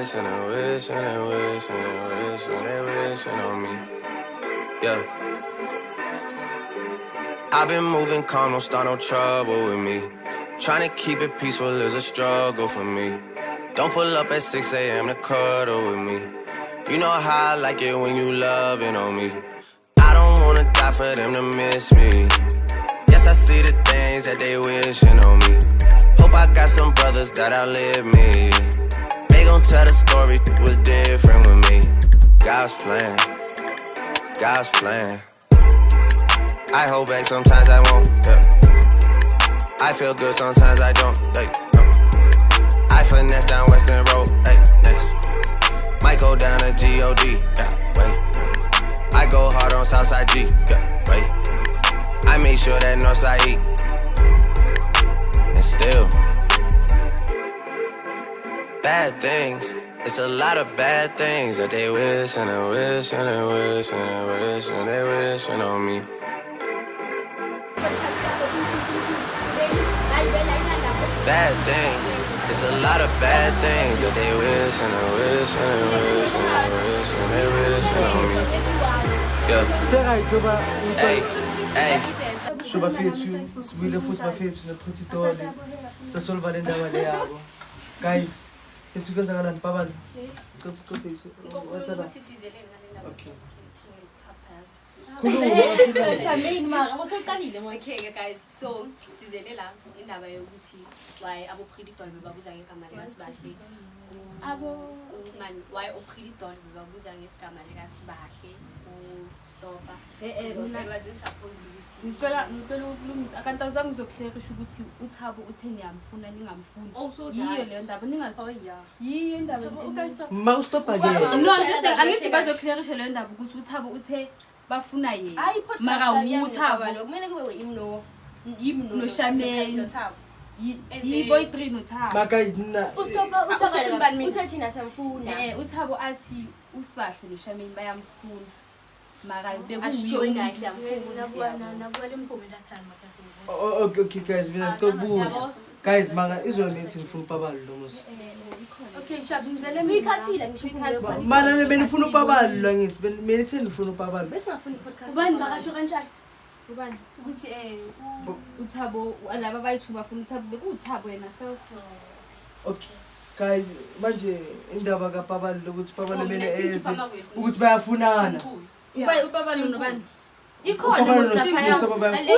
wish and they wish and they wish and they wish and they wishing on me. Yeah. I've been moving calm, don't start no trouble with me. Trying to keep it peaceful is a struggle for me. Don't pull up at 6 a.m. to cuddle with me. You know how I like it when you loving on me. I don't wanna die for them to miss me. Yes, I see the things that they wishing on me. Hope I got some brothers that outlive me. They gon' tell the story was different with me. God's plan, God's plan. I hold back, sometimes I won't, yeah. I feel good, sometimes I don't, like, no. I finesse down Western Road, ay, next. Might go down to G-O-D, yeah, wait. I go hard on Southside G, yeah, wait. I make sure that Northside E. And still, bad things. It's a lot of bad things that they wish and they wish and they wish and they wish and they wishing on me. Bad things. It's a lot of bad things that they wish and they wish and they wish and they wish and they wishing on me. Yeah. Hey, hey. Shobafethu, sibuyile futhi bafethu nePretitoli. Sasolva le ndaba le yabo. Guys, ethu kwenzakalani babali? Cophi. Ukuthi sizeleni ngale ndaba. Okay. Charmaine mara bosewuqalile mos. Okay guys, so sizele la indaba yokuthi why abo Preditol bebabuza ngegama likaSibahle. Abo man why oPreditol bebabuza ngesigama likaSibahle uStopa. So it wasn't supposed ukuthi ngicela ukulungisa kanti awuzange uzoclearisha ukuthi uThabo uthe niyamfuna ningamfuni. Yiyo leyo ndaba ningazi. Oh yeah. Yiyo indaba. Ma uStopa ke. No, I'm just saying angithi bazoclearisha leyo ndaba ukuthi uThabo uthe bafuna yena. Mara uThabo kumele kube yimi no Charmaine noThabo. Yibo i3 noThabo. Ma guys nina uStopa uThabo uthe thina samfuna. uThabo athi uSibahle noCharmaine bayamfuna. Mara bekujoina siyamfuna nakuwa lemphumela time. Okay guys, mina ngicela guys mara izona nithi ngifuna upabalo lo mos. Okay, shabinzele mina ikhathile ngisho ikhathile. Mana benifuna upabalo la ngithi mina nithi nifuna upabalo. Besingafuni podcast. Ubani bakasho kanjani? Ubani? Ukuthi uThabo laba bayithu bafuna uThabo bekuThabo yena self. Okay. Guys, manje indaba kaPabalo ukuthi Pabalo mele enze ukuthi bayafunana. UPabalo nobani? Ikhona ngoSaphaya.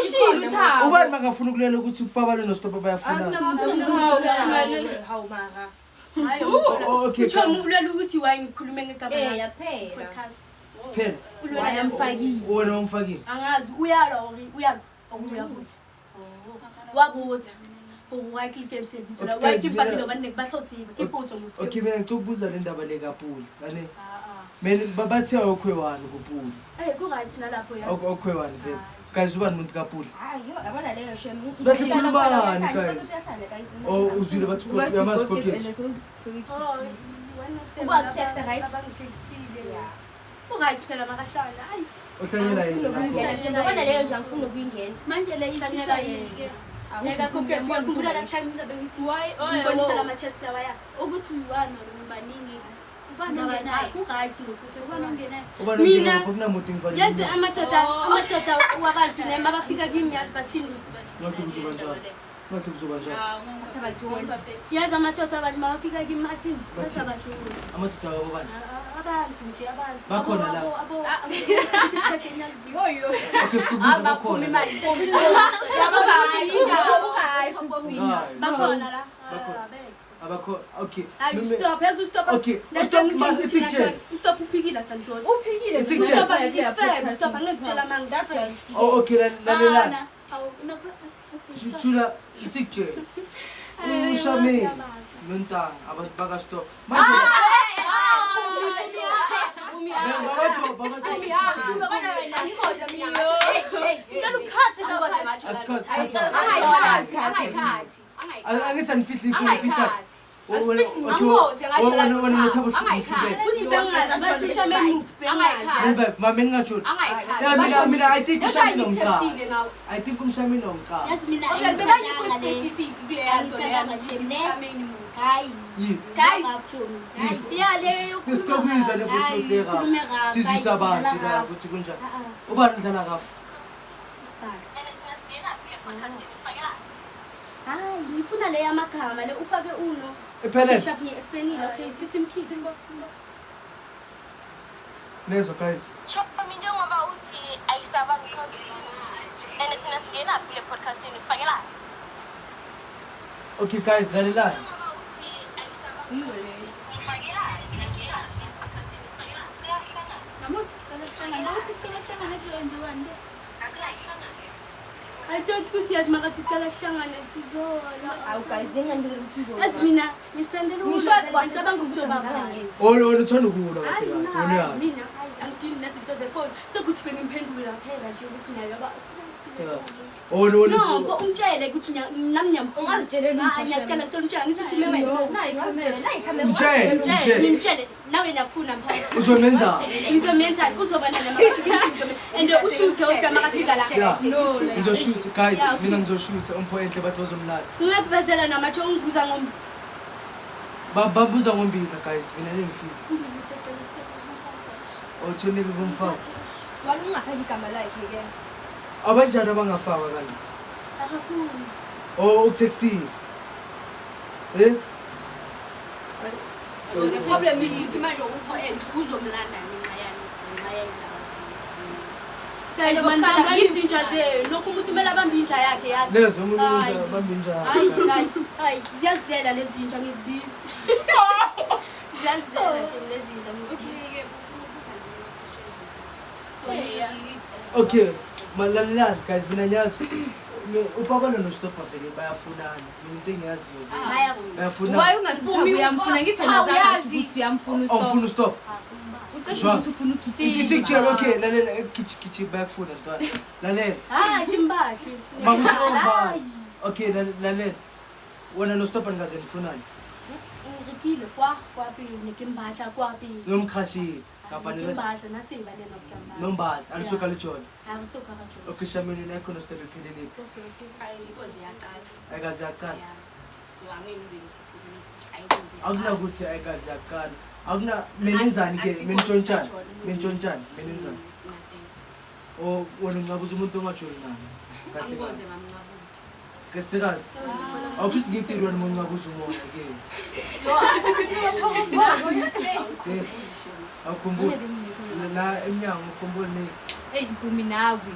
Ushilo uThabo. Ubani makafuna ukulela ukuthi uPabalo noStopa bayafunana? Hawu mara. Hayi. Okay. Utsho ulwela ukuthi why ngikhulume ngegama lakhe. Phela. Podcast. Phela. Wayamfakile. Wena umfakile. Angazi uyalwa or uyalwa okuyabuza. Wabuza. Why click and tell bithola why kimfakile abantu bahlothiwe ke potso musi. Okay mina ngicela ukubuza le ndaba le kaPuli. Kane mina babathe awukhwewani kuPuli. Ku right nalapho yazi. Awukhwewani vele. Guys ubani umuntu kaPuli? Hayi yo yabona leyo shem. Sibahle khulumani guys. Oh uzwile bathi uyamazi kokethu. Uba text right? Abangitextile. U right phela makahlala. Hayi. Uhlanyela yini lapho? Yabona leyo nje angifuni ukuyingena. Manje le ikhishwa yini ke? Ngiyakhumbula la time ngizabe ngithi why ngibonisa lama chats lawa ya ukuthi uyi-one or nibaningi ubani ongenayo ku-right lokhu ubani ongenayo Ubani kunamuntu ngivalile. Yes amadoda wabantu nema abafika kimi yazi bathini Ngahle kuzoba njalo. Ngahle kuzoba njalo. Yazi amadoda abantu mabafika kimi athini basabajoni. Amadoda wabani? Abantu nje abantu. Bakhona la. Yoyo. Okay sikubuza bakhona. Bakhona la. Abakho okay. Hayi stop, yazi stop. Okay. Stop stop uphikile Thanjoni. Uphikile. Stop isifebe, stop angikutshela manga. That's right. Oh okay lalelana. Thula ithi uShami noNtanga abantu baka stop. Manje Angithi anifihli ngifihla. I think I think guys, ngifuna le yamagama le ufake uno. Iphelele. Ngi-explainile okay simphile. Lezo guys. Chomi njengoba uthi ayisabanga because uthini? And thina singena kule podcast yenu sifakela. Okay guys, lalelani. I don't put it makathi cala hlangane sizola. Awu guys, ningandile sizola. Azi mina ngisendela ngicabanga ukuzoba. Oh, uthanda ukulwa kahle kahle. Mina angidini nezinto zefoni. Sekuthi bengimphendula phela nje ukuthi naye yaba. Oh no no. No, umtshele ukuthi nami ngiyamfuna. Ungazitsheleli umtshela. Ngiyacela ngicela umtshela ngithi thume wena. Nayi camera. Ngimtshele nawe ngiyakufuna mphana. Uzomenza. Ngizomenza uzoba nale and ushuthe uthi makafika la. No. Ngizoshutha guys, mina ngizoshutha umpho enhle bathi bazomlala. Ngiyakuvezela namatsho ungibuza ngombi. Babuza ngombila guys, mina ngifile. Othunike kumfaka. Wani ungafaki igama lakhe ke. Abanjani abangafakwa kanje? Akafuni. Oh, uku-16. Eh? So the problem is ukuthi manje upho and uzomlanda ngenxa yani ngenxa yendaba Guys, man izinja zenu lokhu umuntu kumele abambe inja yakhe yazi. Lezo umuntu abambe inja yakhe. Hayi, hayi, ziyazizela lezi zinja ngizibisi. Ziyazizela shem lezi zinja ngizibisi. Okay, ufuna ukubuza nje. So okay, malalelani guys, mina ngiyazi ubaba noStopper vele bayafunana. Mina into engiyaziyo. Bayafuna. Why ungathi uyamfuna ngithi nazazi ukuthi uyamfuna uStopper. Awufuna uStopper. Uceshe ukuthi ufuna ugijima. Ithi kutshela okay, lalela gichi bayakufuna ntwana. Lalela. Hayi kimbahle. Makuthomba. Okay, lalela. Wena noStopper ningaze nifunane. Ngikile kwa pele ke mbatla kwa pele. Nomkhashithe. Kafanele. Ngimbatla nathi ngibale nokuhamba. Nombatla, alisuka lijona. Akusuka kajona. Okay, shamini nakho noStopper iphelele. Okay, okay. Ayikoze yaqala. Ayikaze yaqala. So angeke ngize ngithi ayikoze. Akunakuthi ayikaze yaqala. Akuna menenzani ke mentshontshana. Mentshontshana, menenzani. Oh, wena ungabuza umuntu ongajoli naye. Kahle. Angikoze ngamngabuza. Kesikazi. Awuthi ngithi wena umungabuza umoya ke. Awukhumbuli. La emnyango ukhumbule next. Hey, Mpumi nawe.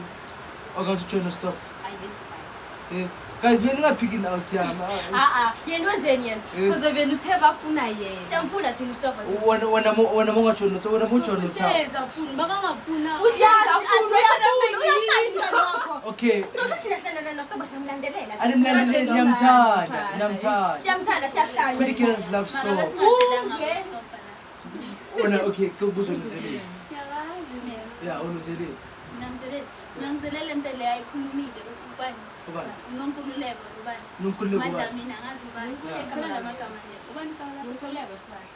Akazi stop. Ayi Guys, mina ningaphiki out yami. Ah ah, yena wenzeni yena? Because vele uthe bafuna yena. Siyamfuna thina stop. Wena wena mongajoni wena mojoni utha. Siyafuna, bakangafuna. Uyazi uyafuna lokho. Okay. So futhi thina sihlala no stop samlandelela. Animlandeleli niyamthanda, niyamthanda. Siyamthanda siyahlanya. Pretty girls love stop. Wena okay, kubuzo nozelile. Ngiyabazi mina. Yeah, unozelile. Mina ngizelele into le ayikhulumile ubani? Ubani? Nonkululeko ubani? Nonkululeko ubani? Madlamini angazi ubani. Khona lamagama nje. Ubani igama lakhe? Nonkululeko Sibahle.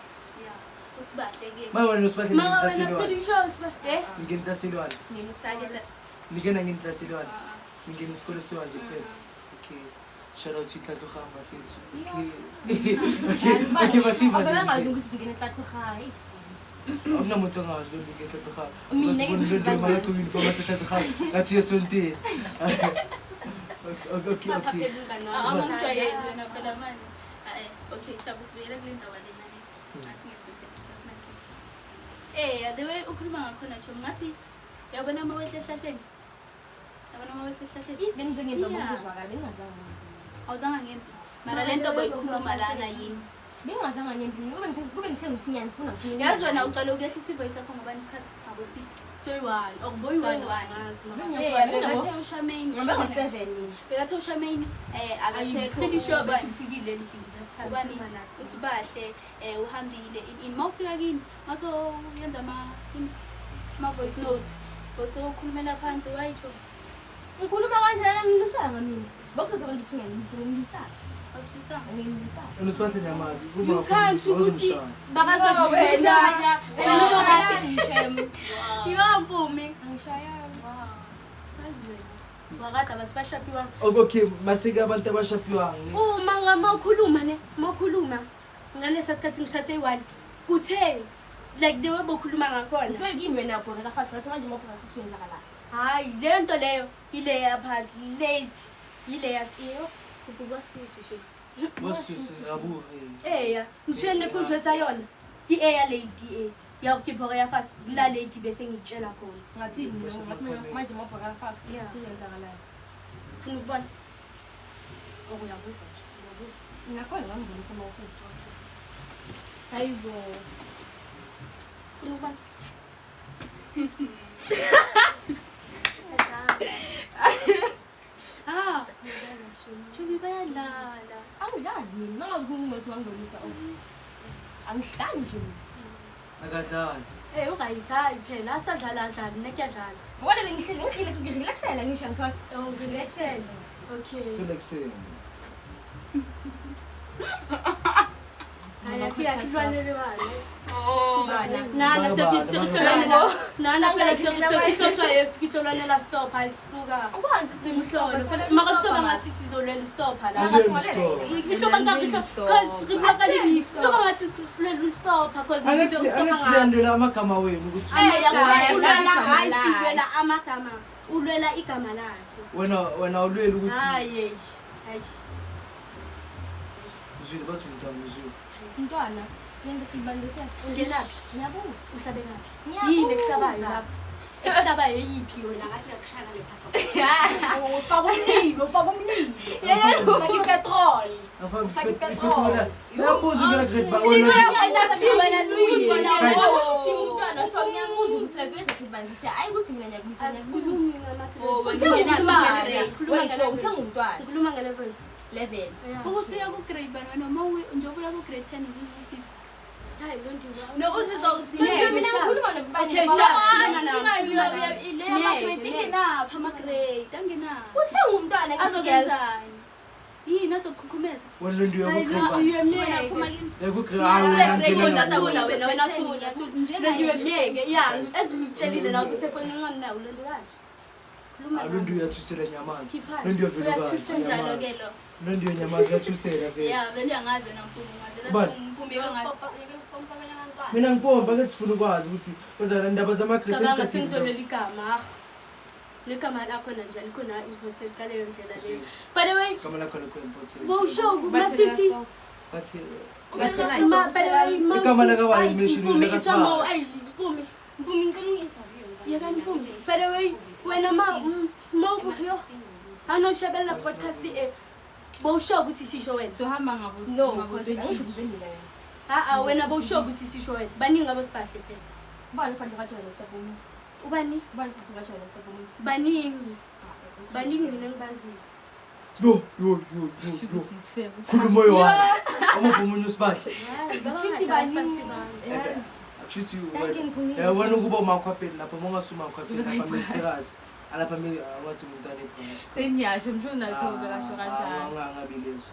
Yeah. Usibahle ke. Mama wena uSibahle Mama wena pretty sure Sibahle. Ngingena tasilwane. Singene Ningena ngene tasilwane. Ningena isikole siwa nje kuphela. Okay. Shout out to Tlatlogang bafethu. Okay. Okay. Okay, basiva. Ababangazi ukuthi singene Tlatlogang. Akunamuntu ongazi lo ngene Tlatlogang. Mina ngeke uniform yaseTlatlogang. Ngathi uyesontini. Okay, okay. Angijwayeli wena phela manje. Okay, shabu sibuyela kule ndaba lena le. Ngathi ngiyasiphetha. The way ukhuluma ngakhona Chomi ngathi yabona uma wehle ehlahleni. Yabona uma wehle ehlahleni. Bengize ngemva ngokuzwakala bengingazange. Awuzange ngempi. Mara lento boyikhuluma lana yini? Bengingazange ngempi kube ngithe ngifuna ngifuna. Yazi wena uqala ukuyehlisa ivoice yakho ngoba isikhathi ngabo 6. Soyi-1, okuboyi-1. Bekathe uShameni. Ngoba ngo-7 mina. Bekathe uShameni akasekho. Pretty sure besifikile endlini that time. Ubani uSibahle uhambile in mawufika kini maso uyenza ama voice notes. Bosokhulumela phansi wayitsho. Ngikhuluma kanjena ngilusanga mina. Bokuzozwa ukuthi ngilusanga. You can't ukuthi bakazoshaya. Iwampumi. Angishayanga. Wakade abantu bashapiwa. Okay, masike abantu abashapiwanga. Uma mawukhuluma ne, mawukhuluma ngalesa sikhathi ngithathe i1 uthe like the way bokhuluma ngakhona. So yini wena bhora ka fast manje mawubhora futhi wenzakala. Hayi, le nto leyo ile yaphansi late. Ile yasiyo ukuba suthu nje. Wasuthu yabu. Eya, ngithene kujwetsa yona. Ke eya lady e. Ya ke bhora ya fast la lady bese ngitshela khona. Ngathi manje mawubhora fast kuyenzakala. Ufuna ukubona? Okuyabuza nje, uyabuza. Ngakhona ngangibonisa mawufuna. Hayibo. Ufuna ukubona? Ah, Chobi bayadlala. Angidlali mina, mangakuvuma ukuthi wangibonisa angihlali nje mina. Akadlali. Eh uright hayi phela asadlala adlali nekuyadlala. Ngoba bengihleli ngihleli ngirelaxela ngisho ngithola. Oh relaxela. Okay. Relaxela. Hayi akuyakilwanele bani. Oh. Nana sekutlolwanela. Nana phela sekutlolwa yesu kutlolwanela stop ayisuka. Ukwanzi simuhlolo. Maka ngathi sizolwela stop la. Ihloba ngakho cause ribloka soba ngathi silwela stop cause angisilandela amagama wenu ukuthi ulwela hayi silwela amagama. Ulwela igama lakhe. Wena ulwela ukuthi hayi hayi. Uzwile bathi umntwana uzwile. Umntwana yenza ibandise. Ungenaphi? Ngiyabuza. Uhlabe ngaphi? Yini ekuhlabayo lapho? Ekuhlabayo yiphi wena? Ngathi ngakushaya ngale phatha. Ufaka umlilo, ufaka umlilo. Yebo, ufaka ipetrol. Ufaka ipetrol. Uyabuza ungena grade ba wena. Wena Uthi umntwana so ngiyabuza ukuthi wenza ibandise. Hayi ukuthi mina ngiyakubisa Asikhulumi ngama-grade. Uthe ungumntwana. Ngikhuluma nge-level. Level. Ukuthi uya ku grade bani wena uma njengoba uya ku grade 10 uzuzisifa. Hayi londiwa. No uzizwa usineke. Mina ngikhuluma nobani? Okay, sha. Ile ama-grade ingenaphi ama-grade angenaphi. Uthe ungumntwana Azokenzani? Yini azokukhukhumeza? Wena londiwa ku grade. Wena phuma kimi. Ya ku grade wena Thula wena wena thula thula. Londiwe myeke. Ya, ezimtshelile na ukuthi efonini wami nawo londiwa kanje. Khuluma. Londiwa uyathusela nyamazi. Londiwa vele Uyathusela njalo ke lo. Londiwa nyamazi uyathusela vele. Ya, vele uyangazi wena Mpumi ngazela Mpumi wangazi. Mina ngipompa ke sifuna ukwazi ukuthi kwenzakala indaba zama-grade. Cabanga sengizolela igama. Legama lakho nje likhona important kaleyo ndlela leyo. By the way, igama lakho likho important. Bowusho masithi bathi by the way, igama lakabani mention lika ayi Mpumi. Mpumi ngicela ungi-interview. Yeka Mpumi. By the way, wena ma yo anoshabela podcast e bowusho ukuthi sisho wena. So hamba ngabo. No, angisho kuze mina. Ah wena bowusho ukuthi sisho wena. Baningi abosibahle phela. Ubani phandle kajona stop umuntu? Ubani? Ubani phandle kajona stop umuntu? Baningi. Baningi mina ngibaziyo. Yo yo yo yo. Khuluma yohana. Uma umunye usibahle. Futhi baningi. Akuthi wena. Wena ukuba umakhwapheli lapha mongasuma umakhwapheli lapha mesikazi. Alapha ngathi umntwana ephuma. Seniyasho msho nathi ubekasho kanjani. Angabi lezo.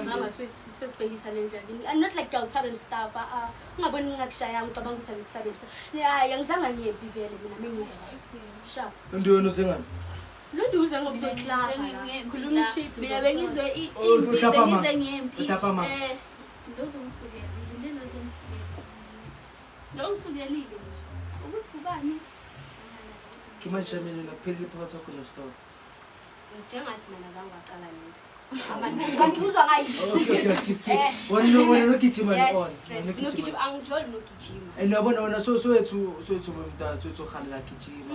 Mama sesibhekisa le ndlela kimi. I'm not like ngiyawuthaba and stuff. Ah, ungaboni ngingakushaya ngicabanga ukuthi angikusabelisa. Hayi, angizange ngiyephi vele mina mengiza. Sharp. Londiwe nosengani? Londiwe uze ngokuzoklapa. Khuluma ishidi. Mina bengizwe impi, bengize ngempi. Eh, ndozomsukela, ngilinde ndozomsukela. Ndongisukelile nje. Ukuthi ubani? Kimanje mina ngaphelile phakathi kwakho nostop. Njengathi mina zange ngaqala next. Ngangizwa ngayi. Okay, wena nogijima on. Nogijima angijoli nogijima. And yabona wena so soethu soethu umntana soethu khalela gijima.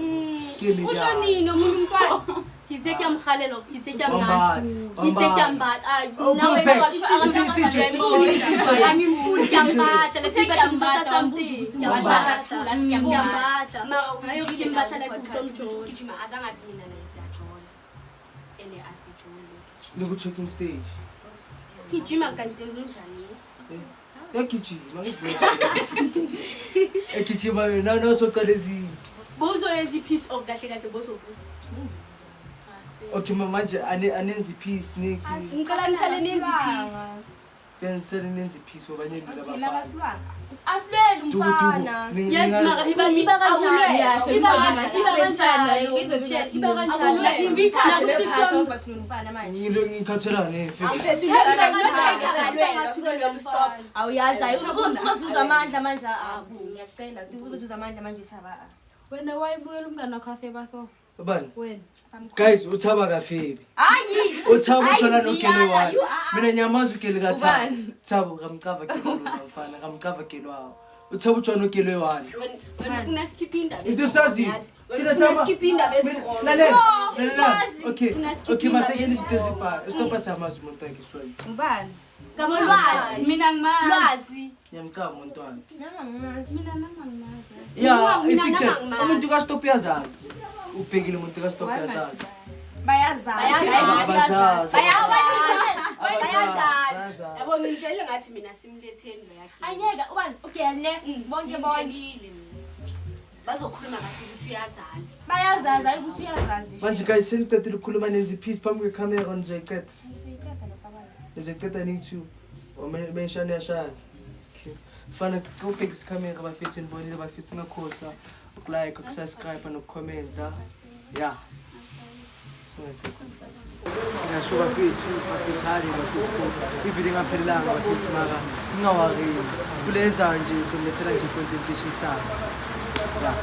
Usho nini omunye umntwana? Ngithe kuyamhalela, ngithe kuyamngathi. Ngithe kuyambatha. Ay, nawe angimfuni kuyambatha. Let's kuyambatha something. Kuyambatha. Kuyambatha. Mara uyimbatha like umjolo. Gijima azangathi mina naye siyajola. Ene asijoli. Loku talking stage. Gijima kanti kunjani? Yagijima ngivela. Egijima yena nosocela ezinye. Bozoyenza ipiece of kahle kahle bozobuza. Okay manje anenzi peace nix. Ngicela nisale nenzi peace. Nisale nenzi peace ngoba niyelula abafana. Asilweli umfana. Yes mara iba kanjani? Iba kanjani? Iba kanjani? Umfana manje. Ngikhathelane mfethu. Stop. Awuyazi ayi uzozuza amandla manje ngiyacela uzozuza amandla manje saba. Wena wayibukela umngane wakho afeba so. Ubani? Wena. Guys uThaba kafebi. Hayi. uThaba uthola nogele wani. Mina ngiyamazi ugele kaThabo. Thabo ngamcava gele mfana, ngamcava gele wawo. uThaba uthola nogele wani. Wena ufuna skip indaba. Into sazi. Thina sama. Skip indaba ezirolo. Lalela. Okay. Okay masekeni izinto ezibha. Stop siyamazi umuntu wakhe swele. Ubani? Ngamolwazi. Mina ngimazi. Lwazi. Ngiyamcaba umuntu wakhe. Nami angimazi. Mina nami angimazi. Yeah, it's umuntu kaStop uyazazi. Ubhekile umuntu kaStop uyazazi. Bayazazi. Bayazazi. Yabo ngitshele ngathi mina simletheni lo yakhe. Ayiyeka ubani ugele bonke bonke. Bazokhuluma kahle ukuthi uyazazi. Bayazazi ayi ukuthi uyazazi. Manje guys seniqedile ukukhuluma nenze peace phambi kwecamera nizoyiqeda. Nizoyiqeda lapha. Nizoyiqeda ni2. Menshana yashana. Fana ubheke isicamera bafethu nibonile bafethu ngakhohlwa ukulike, ukusubscribe nokucomment. Yeah. Ngisho bafethu bafethali bafethu ivideo ingaphelelanga bafethu mara ningawari kuleza nje somlethela nje content eshisayo. Yeah.